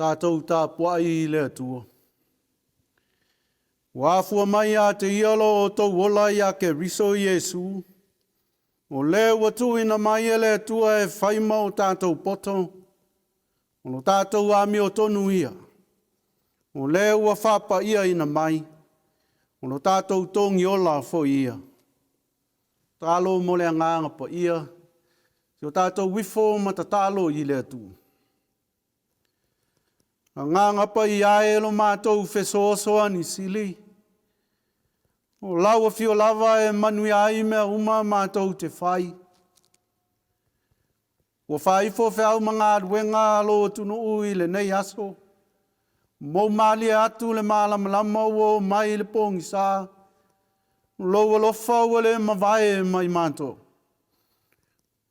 Tatou tapuai i le Atua. Ua afua mai ia te ia lo outou ola iā Keriso Iesu, o le ua tuuina mai e le Atua e fai ma o tatou poto, o lo tatou amiotonu ia, o le ua faapaiaina mai, o lo tatou togiola foi ia. Tatalo mo le Agaga Paia, se i o tatou ifo ma tatalo i le Atua. Agaga Paia e lo matou fesoasoani sili, o lau Afio lava e manuia ai mea uma matou te fai. Ua faaifo feau ma galuega a lou atunuu i lenei aso, mou malie atu le malamalama ua oo mai i le pogisa, lou alofa ua le mavae mai matou.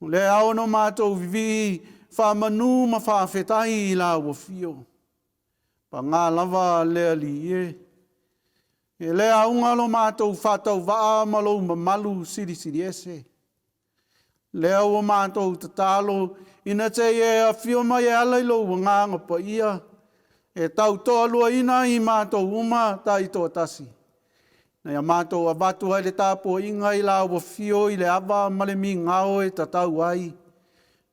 O lea e ao ona matou vivii faamanu ma faafetai i lau Afio. Paga lava le Alii e, e le auga lo matou faatauvaa ma lou mamalu silisiliese. Lea ua matou tatalo ina te i e afio mai e ala i lou Agaga Paia e tautoaluaina ai matou uma taitoatasi, ina ia matou avatu ai le tapuaiga i lau Afio i le ava ma le migao e tatau ai,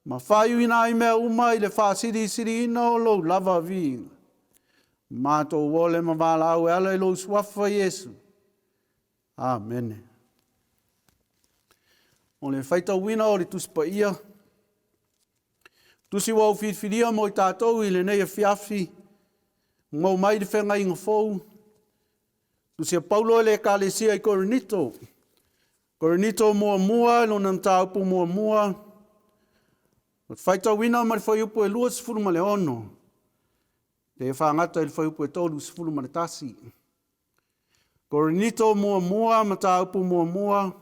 ma faaiuina ai mea uma i le faasilisiliina o lou lava viiga. Matou ole ma valaau e ala i lou Suafa Iesu. Amene. O le faitauina o le Tusi Paia, tusi ua ou filifilia mo i tatou i lenei afiafi, maua mai le feagaiga fou, tusi a Paulo i le Ekalesia i Korinito, Korinito muamua, lona mataupu muamua, o le faitauina mai le fuaiupu e 26, seia fagata i le fuaiupu e 31. Korinito muamua, mataupu muamua,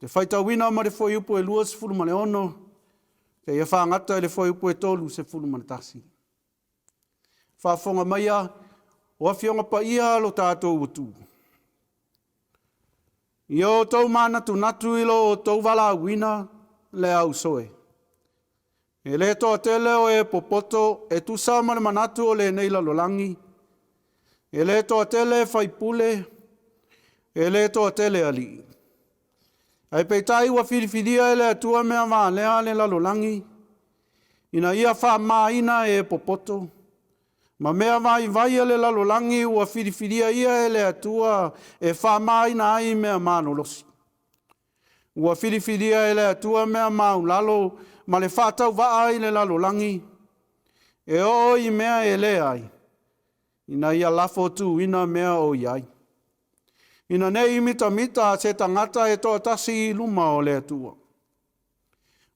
te faitauina mai le fuaiupu e 26 seia fagata i le fuaiupu e 31. Faafofoga maia o Afioga Paia a lo tatou atunuu, ia outou manatunatu i lo outou valaauina le ausoe. E le toatele o e popoto e tusa ma le manatu o lenei lalolagi, e le toatele faipule, e le toatele alii. Ae peitai ua filifilia e le Atua mea valea a le lalolagi, ina ia faamamaina e popoto, ma mea vaivai a le lalolagi ua filifilia ia e le Atua e faamamaina ai mea malolosi. Ua filifilia e le Atua mea maualalo ma le faatauvaa i le lalolagi, e oo i mea e leai, ina ia lafotuina mea o i ai, ina ne i mitamita se tagata e toatasi i luma o le Atua.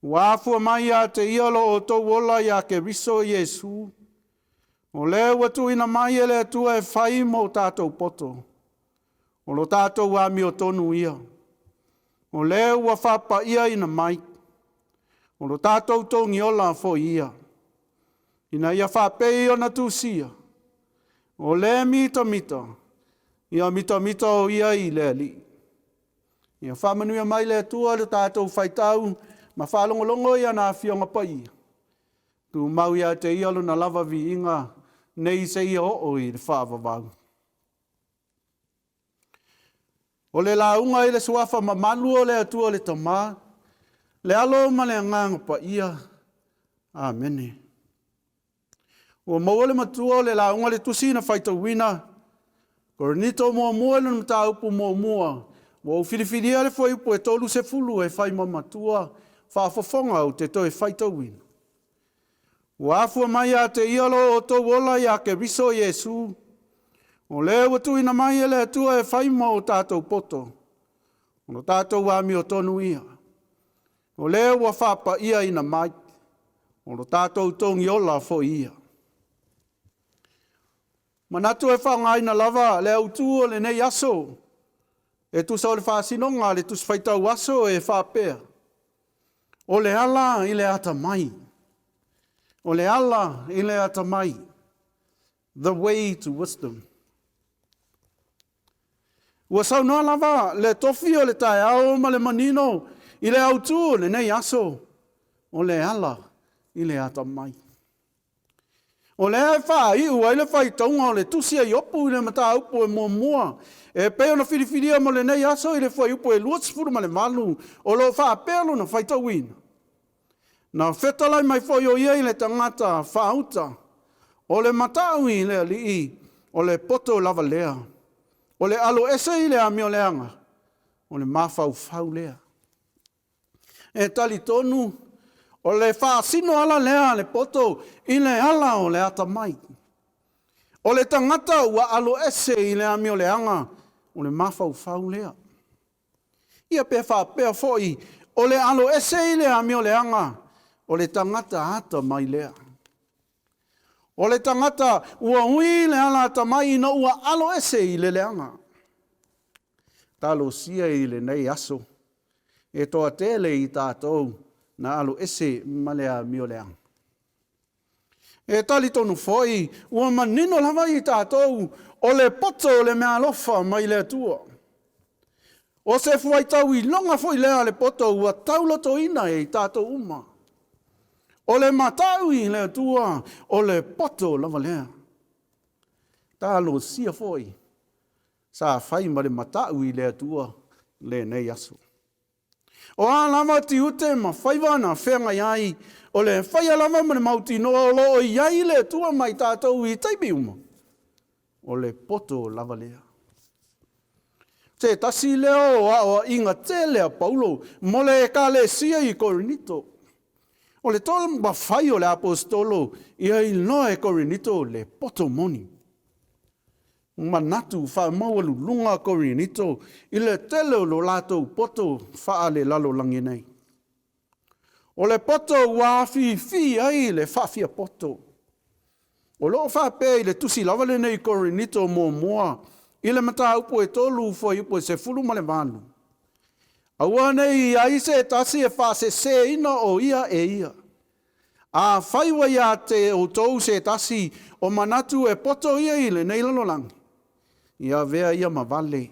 Ua afua mai ia te ia lo outou ola iā Keriso Iesu, o le ua tuuina mai e le Atua e fai mo tatou poto, o lo tatou amiotonu ia, o le ua faapaiaina mai, o lo tatou togiola foi ia, ina ia faapei ona tusia, o le mitamita, ia mitamita o ia i le Alii. Ia faamanuia mai le Atua i le tatou faitau ma faalogologo i ana Afioga Paia, tumau ia te Ia lona lava viiga nei seia oo i le faavavau. O le lauga i le suafa mamalu o le Atua le Tama, le Alo ma le Agaga Paia. Amene. Ua maua le matua o le lauga le tusi na faitauina Korinito muamua i lona mataupu muamua, ua ou filifilia le fuaiupu e 30 e fai ma matua faafofoga ou te toe faitauina. Ua afua mai ia te ia lo outou ola iā Keriso Iesu, o le ua tuuina mai e le Atua e fai ma o tatou poto, o lo tatou amiotonu ia, o le ua faapaiaina mai, o lo tatou togiola foi ia. Manatu e faaaogaina lava le autu o lenei aso e tusa o le faasinoga a le Tusi Faitau Aso e faapea, o le ala i le atamai. O le ala i le atamai. The way to wisdom. Ua saunoa lava le tofi o le taeao ma le manino i le autu o lenei aso, o le ala i le atamai. O lea e faaiu ai le faitauga o le tusi a Iopu i le mataupu e muamua e pei ona filifilia mo lenei aso i le fuaiupu e 28 o lo o faapea lona faitauina. Na fetalai mai foi o ia i le tagata faauta, o le matau i le alii, o le poto lava lea. O le aloese i le amioleaga, o le mafaufau lea. E talitonu o le faasino ala lea a le poto i le ala o le atamai. O le tagata ua aloese i le amioleaga, o le mafaufau lea. Ia pe faapea foi o le aloese i le amioleaga, o le tagata atamai lea. O le tagata ua ui i le ala atamai ina ua aloese i le leaga. Talosia i lenei aso e toatele i tatou na aloese ma le amio leaga. E talitonu foi ua manino lava i tatou o le poto o le meaalofa mai le Atua. O se fuaitauiloga foi lea a le poto ua taulotoina e i tatou uma. O le matau i le Atua, o le poto lava lea. Talosia foi sa fai ma le matau i le Atua lenei aso. O a lava tiute ma faiva na feagai ai, o le faia lava ma le mautinoa o lo o i ai le Atua ma i tatou i taimi uma, o le poto lava lea. Se tasi lea o aoaiga tele a Paulo mo le ekalesia i Korinito. O le taumafai o le aposetolo ia iloa e Korinito le poto moni. Manatu faamaualuluga Korinito i le tele o lo latou poto faalelalolagi nei. O le poto ua afifi ai le faafiapoto. O lo o faapea i le tusi lava lenei i Korinito muamua i le mataupu e 3 fuaiupu e 18, Aua ne i i ai se tasi e faaseseina o ia e ia. Afai ua ia te outou se tasi o manatu e poto ia i lenei lalolagi, ia avea ia ma vale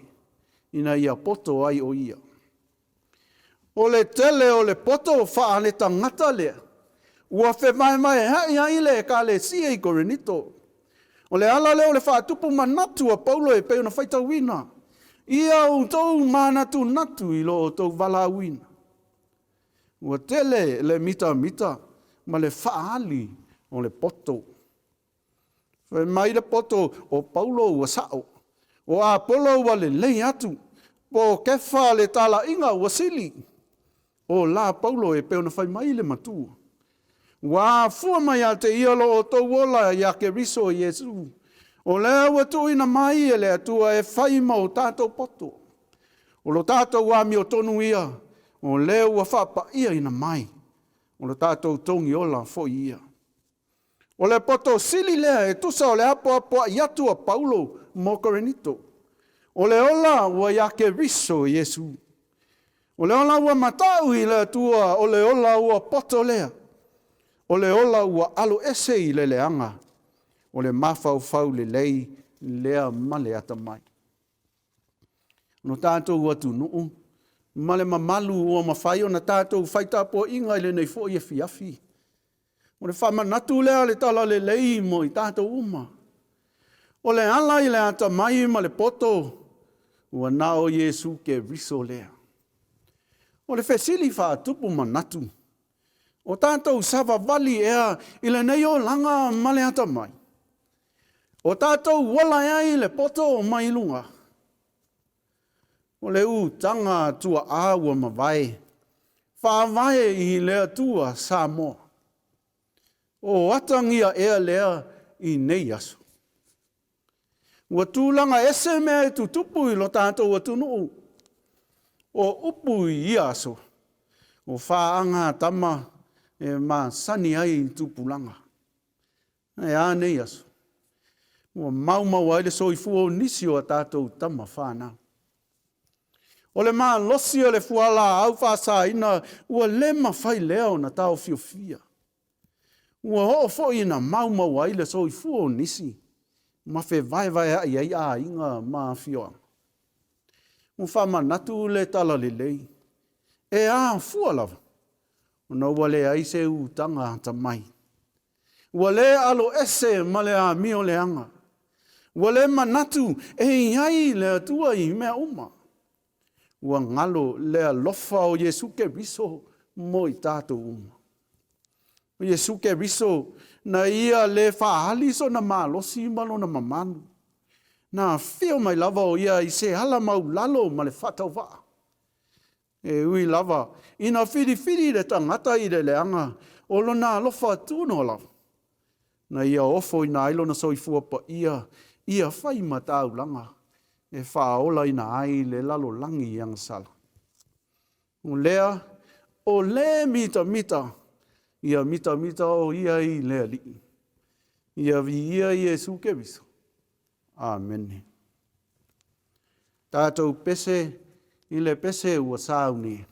ina ia poto ai o ia. O le tele o le poto faale-tagata lea ua fevaevaea'i ai le Ekalesia i Korinito. O le ala lea o le faatupu manatu a Paulo e pei ona faitauina, Ia outou manatunatu i lo outou valaauina. Ua tele le mitamita ma le faaali o le poto. Fai mai le poto o Paulo ua sao, o Apolo ua lelei atu, po o Kefa le talaiga ua sili. O la Paulo e pei ona fai mai le matua, ua afua mai ia te ia lo outou ola iā Keriso Iesu, o lea ua tuuina mai e le Atua e fai ma o tatou poto. O lo tatou amiotonu ia, o lea ua faapaiaina mai, o lo tatou togiola foi ia. O le poto sili lea e tusa o le apoapoai atu a Paulo mo Korinito. O le ola ua iā Keriso Iesu. O le ola ua matau i le Atua, o le ola ua poto lea. O le ola ua aloese i le leaga, o le mafaufau lelei lea ma le atamai. Lo tatou atunuu ma le mamalu ua mafai ona tatou fai tapuaiga i lenei foi afiafi. O le faamanatu lea o le talalelei mo i tatou uma. O le ala i le atamai ma le poto, ua na o Iesu Keriso lea. O le fesili faatupu manatu, o tatou savavali ea i lenei olaga ma le atamai? O tatou ola ea i le poto mai luga? O le utaga a tuaa ua mavae, faavae i le Atua Samoa. O atagia ea lea i nei aso? Ua tulaga ese mea e tutupu i lo tatou atunuu. O upu i ia aso, o faaga a tama e masani ai i tupulaga. Ae a nei aso? Ua maumau ai le soifua o nisi o a tatou tama fanau. O le malosi o le fualaau faasaina ua le mafai lea ona taofiofia. Ua oo foi ina maumau ai le soifua o nisi ma fevaevaea'i ai aiga ma afioaga. Ua faamanatu le talalelei, e afua lava ona ua leai se utaga atamai. Ua le aloese ma le amio leaga. Ua le manatu e i ai le Atua i mea uma. Ua galo le alofa o Iesu Keriso mo i tatou uma. O Iesu Keriso na ia le faaali sona malosi ma lona mamalu. Na afio mai lava o ia i se ala maulalo ma le faatauvaa. E ui lava ina filifili le tagata i le leaga o lona alofa tunoa lava, na ia ofoina ai lona soifua paia ia fai ma taulaga e faaolaina ai le lalolagi i agasala. O lea, o le mitamita, ia mitamita o ia i le Alii. Ia viia Iesu Keriso. Amene. Tatou pese i le pese ua saunia.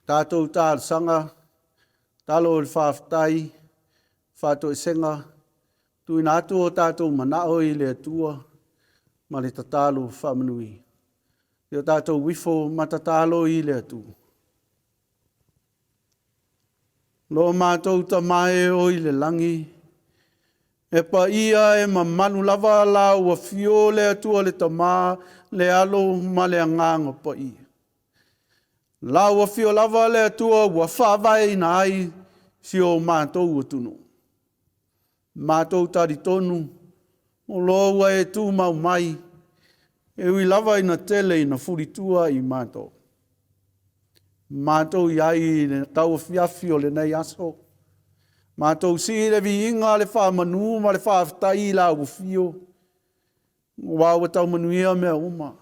Tatou talosaga, talo o le faafetai, faatoesega, tuuina atu o tatou manao i le Atua ma le tatalo faamanuia. I o tatou ifo ma tatalo i le Atua. Lo matou Tama e o i le lagi, e paia e mamalu lava lau Afio le Atua le Tama, le Alo ma le Agaga Paia. Lau Afio lava le Atua ua faavaeina ai si o matou atunuu. Matou talitonu O lo ua e tumau mai, e ui lava ina tele ina fulitua i matou. Matou i ai i le tauafiafi o lenei aso, matou sii le viiga, le faamanu ma le faafetai i lau afio, aua ua tau manuia mea uma.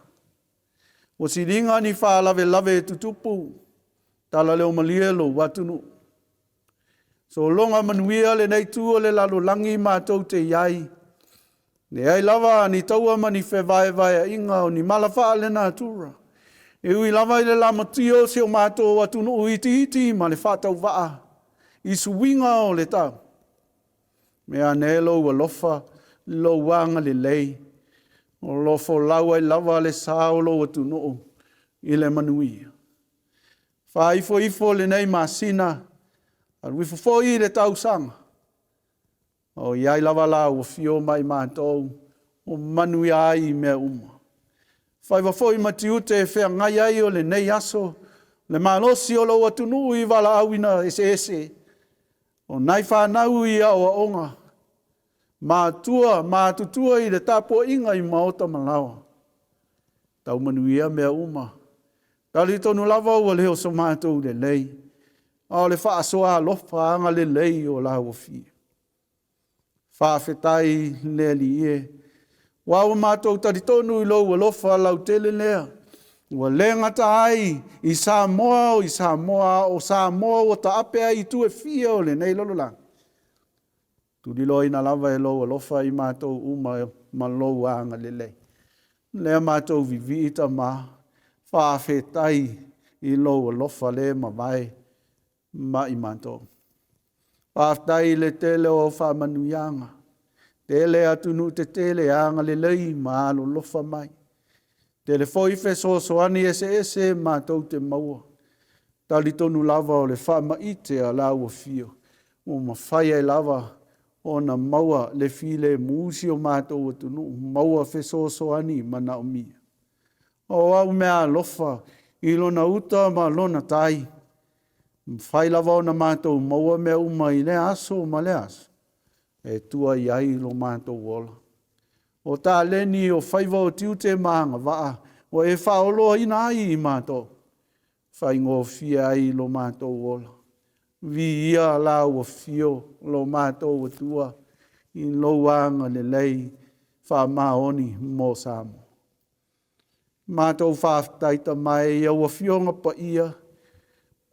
Ua siliga ni faalavelave e tutupu, talaleo malie lou atunuu. Sologa manuia lenei itu o le lalolagi matou te i ai, leai lava ni taua ma ni fevaevaeaiga, o ni mala faalenatura, e ui lava i le lamatia o si o matou atunuu itiiti ma le faatauvaa i suiga o le tau, vaeane lou alofa, lou agalelei o lo o folau ai lava le sa o lou atunuu i le manuia. Faaifoifo lenei masina, alu ifo foi le tausaga, a o i ai lava lau afio ma i matou e manuia ai mea uma. Faiva foi ma tiute e feagai ai o lenei aso, le malosi o lou atunuu i valaauina eseese, o nai fanau i aoaoga, matua matutua i le tapuaiga i maota ma laoa, tau manuia mea uma. E talitonu lava ua le o so matou lelei, a o le faasoa alofa agalelei o lau Afioga. Faafetai le Alii e, aua ua matou talitonu i lou alofa lautele lea ua le gata ai i Samoa o i Samoa, a o Samoa ua taape ai i itu e fia o lenei lalolagi, tuliloaina lava e lou alofa i matou uma ma lou agalelei. O lea matou te vivii Tama, faafetai i lou alofa le mavae ma i matou. Faafetai i le tele o au faamanuiaga, tele atunuu tetele e agalelei ma alolofa mai, tele foi fesoasoani eseese matou te maua. E talitonu lava o le faamaite a lau Afio ua mafai ai lava ona maua le filemu si o matou atunuu, maua fesoasoani manaomia. O au meaalofa i lona uta ma lona tai, e mafai lava ona matou maua mea uma i lea aso ma lea aso e tua i ai lo matou ola. O taleni o faiva o tiute ma agavaa ua e faaoloaina ai i matou, e faigofie ai lo matou ola. Viia lau Afio lo matou Atua i lou agalelei faamaoni mo Samoa. Matou faafetai Tama e i au Afioga Paia,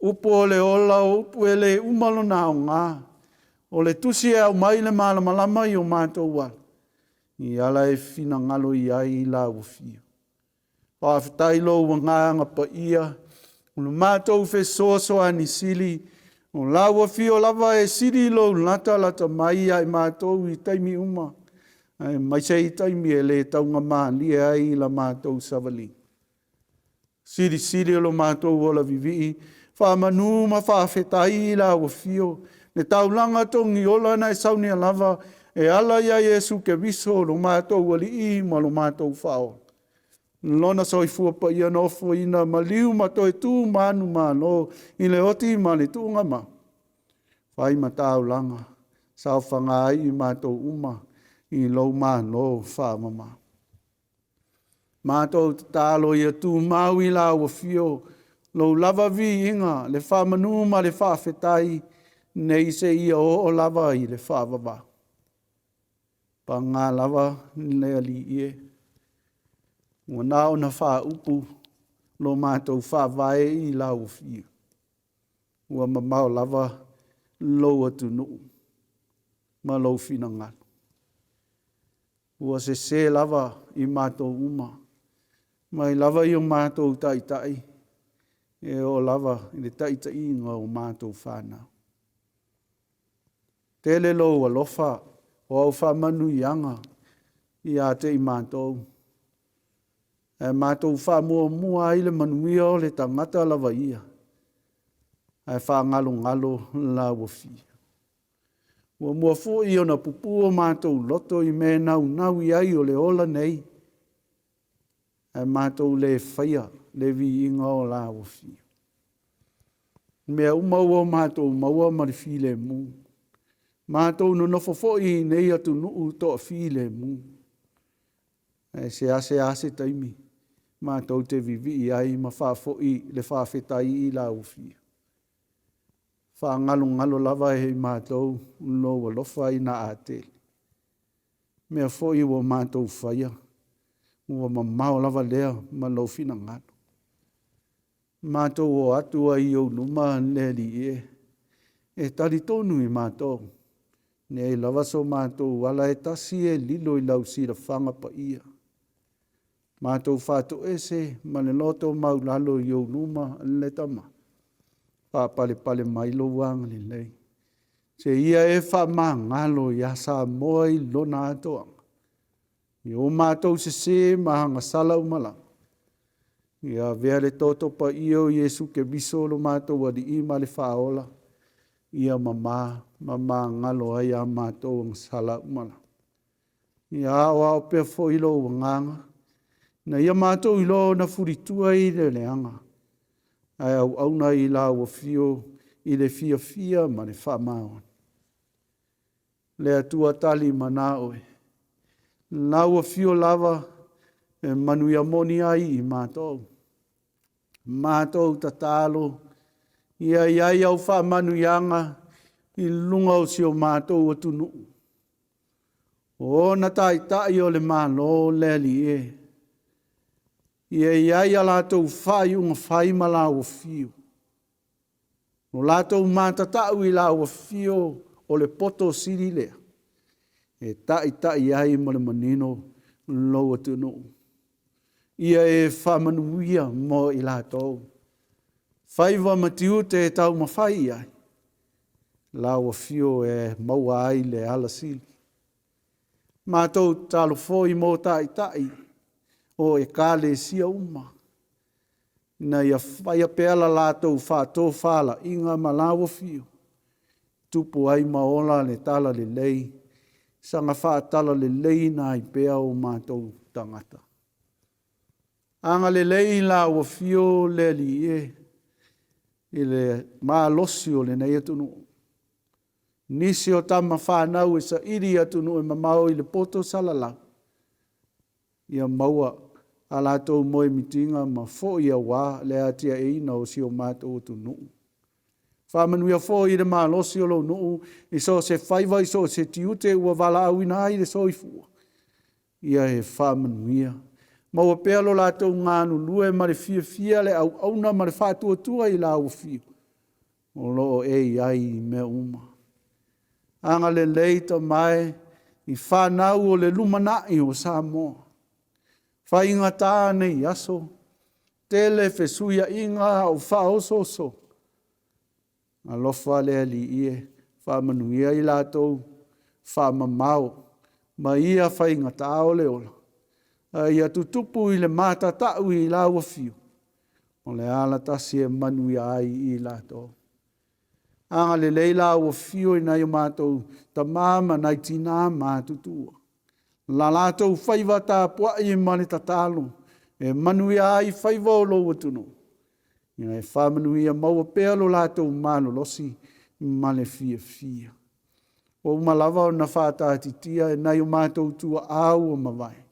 upu o le ola o upu e le uma lona aoga, o le tusi e aumai le malamalama i o matou ala, i ala e finagalo i ai lau Afio. Faafetai i lou Agaga Paia ua matou fesoasoani sili, o lau Afio lava e sili lou latalata mai ia i matou i taimi uma, aemaise i taimi e le taugamalie ai la matou savaliga. Silisili lo matou ola vivii, faamanu ma faafetai i lau Afio le taulaga togiola na e saunia lava e ala ia Iesu Keriso lo matou Alii ma lo matou Faaola, Lona soifua paia na ofoina maliu ma toe tu manumalo i le oti ma le tuugamau, fai ma taulaga saofaga ai i matou uma i lou Malo faamama. Matou tatalo ia tumau i lau Afio lou lava viiga, le faamanu ma le faafetai nei seia oo lava i le faavavau. Paga lava le Alii e, ua na ona faaupu lo matou faavae i lau Afio, ua mamao lava lou atunuu ma lou finagalo. Ua sese lava i matou uma, mai lava i o matou taitai e oo lava i le taitaiga o matou fanau. Tele lou alofa, o au faamanuiaga ia te i matou, ae matou faamuamua ai le manuia o le tagata lava ia, ae faagalogalo lau Afio. Ua mua foi ona pupu o matou loto i mea e naunau i ai o le ola nei, ae matou le faia le viiga o lau Afio. O mea uma ua matou maua ma le filemu, matou nonofo foi i nei atunuu toafilemu. Ae seasea se taimi matou te vivii ai ma faafoi le faafetai i lau Afio. Faagalogalo lava e i matou lou alofa ina a tele. O mea foi ua matou faia, ua mamao lava lea ma lou finagalo. Matou o atu ai i ou luma le Alii e, e talitonu i matou, e leai lava so matou ala e tasi e lilo i lau silafaga paia. Matou faatoese ma le loto maualalo i ou luma le Tama, faapalepale mai lou agalelei, seia e faamagalo ia Samoa i lona atoaga i o matou sese ma agasala uma lava, ia avea le toto paia o Iesu Keriso lo matou Alii ma le Faaola ia mama ma magalo ai a matou agasala uma lava. Ia aoao pea foi lou Agaga ina ia matou iloa ona fulitua i le leaga ae auauna i lau afio i le fiafia ma le faamaoni. Le Atua tali mana oe, lau afio lava e manuia moni ai i matou. Matou tatalo ia i ai au faamanuiaga i luga o si o matou atunuu, o ona Taitai o le Malo le Alii e, ia i ai a latou faaiuga fai ma laua afio, o latou matatau i lau afio o le poto sili lea e taitai ai ma le manino lou atunuu. Ia e faamanuia mo i latou faiva ma tiute e taumafai i ai, lau afio e maua ai le ala sili. Matou tatalo foi mo Taitai o Ekalesia uma, ina ia faia pea le latou faatofalaiga ma lau afio, e tupu ai ma ola le talalelei, saga faatalaleleiina ai pea o matou tagata. Agalelei lau Afio le Alii e i le malosi o lenei atunuu. Nisi o tama fanau e saili i atunuu e mamao i le poto salalau, ia maua a latou moemitiga ma foi aua le atiaeina o si o matou atunuu. Faamanuia foi i le malosi o lou nuu i so o se faiva i so o se tiute ua valaauina ai le soifua, ia e faamanuia. Maua pea lo latou galulue ma le fiafia, le auauna ma le faatuatua i lau Afio o lo o e i ai i mea uma. Agalelei Tama e i fanau o le lumanai o Samoa, e faigata nei aso, tele fesuiaiga a o faaosoosoga. Alofa le Alii e, faamanuia i latou, faamamao ma ia faigata o le ola, a ia tutupu i le matatau i lau Afio, o le ala tasi e manuia ai i latou. Agalelei lau Afio i nai o matou tama ma nai tina matutua, i a latou faiva tapuai ma le tatalo e manuia ai faiva o lou atunuu, ia e faamanuia, maua pea lo latou malolosi ma le fiafia. Ua uma lava ona faataatitia e nai o matou tuaa ua mavae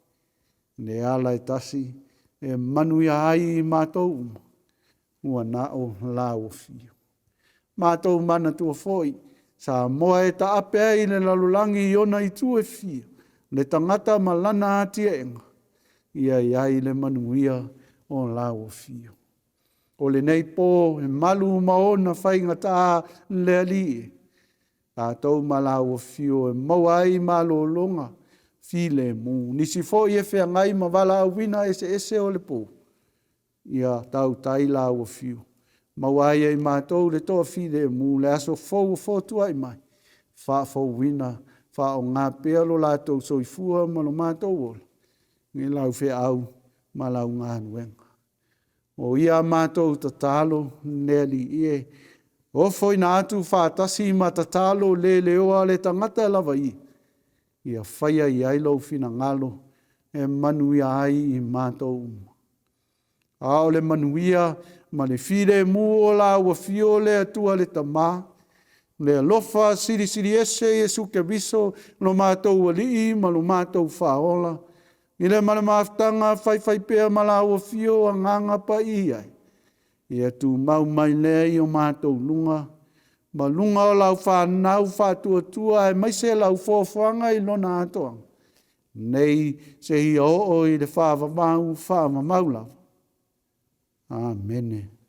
le ala e tasi e manuia ai i matou uma, ua na o lau Afio. Matou manatua foi Samoa e taape ai i le lalolagi i ona itu e fia, le tagata ma lana atiaega, ia i ai le manuia o lau Afio. O lenei po e malu ma ona faigata le Alii e, tatou ma lau Afio e maua ai malologa filemu. O nisi foi e feagai ma valaauina eseese o le po, ia tautai lau Afio, maua ai e i matou le toafilemu, le aso fou ua fotuai mai, faafouina, faaaoga pea lo latou soifua ma lo matou ola i lau feau ma lau galuega. O ia a matou tatalo le Alii e, ofoina atu faatasi ma tatalo leleoa a le tagata lava ia, ia faia i ai lou finagalo e manuia ai i matou uma. A o le manuia ma le filemu o lau Afio le Atua le Tama, le alofa silisili ese Iesu Keriso lo matou Alii ma lo matou Faaola, I le ma le mafutaga faifaipea ma lau afio Agaga Paia e, ia tumau mai lea i o matou luga, ma luga o lau fanau faatuatua aemaise lau foafoaga i lona atoaga, nei seia oo i le faavavau faavavau lava. Amene.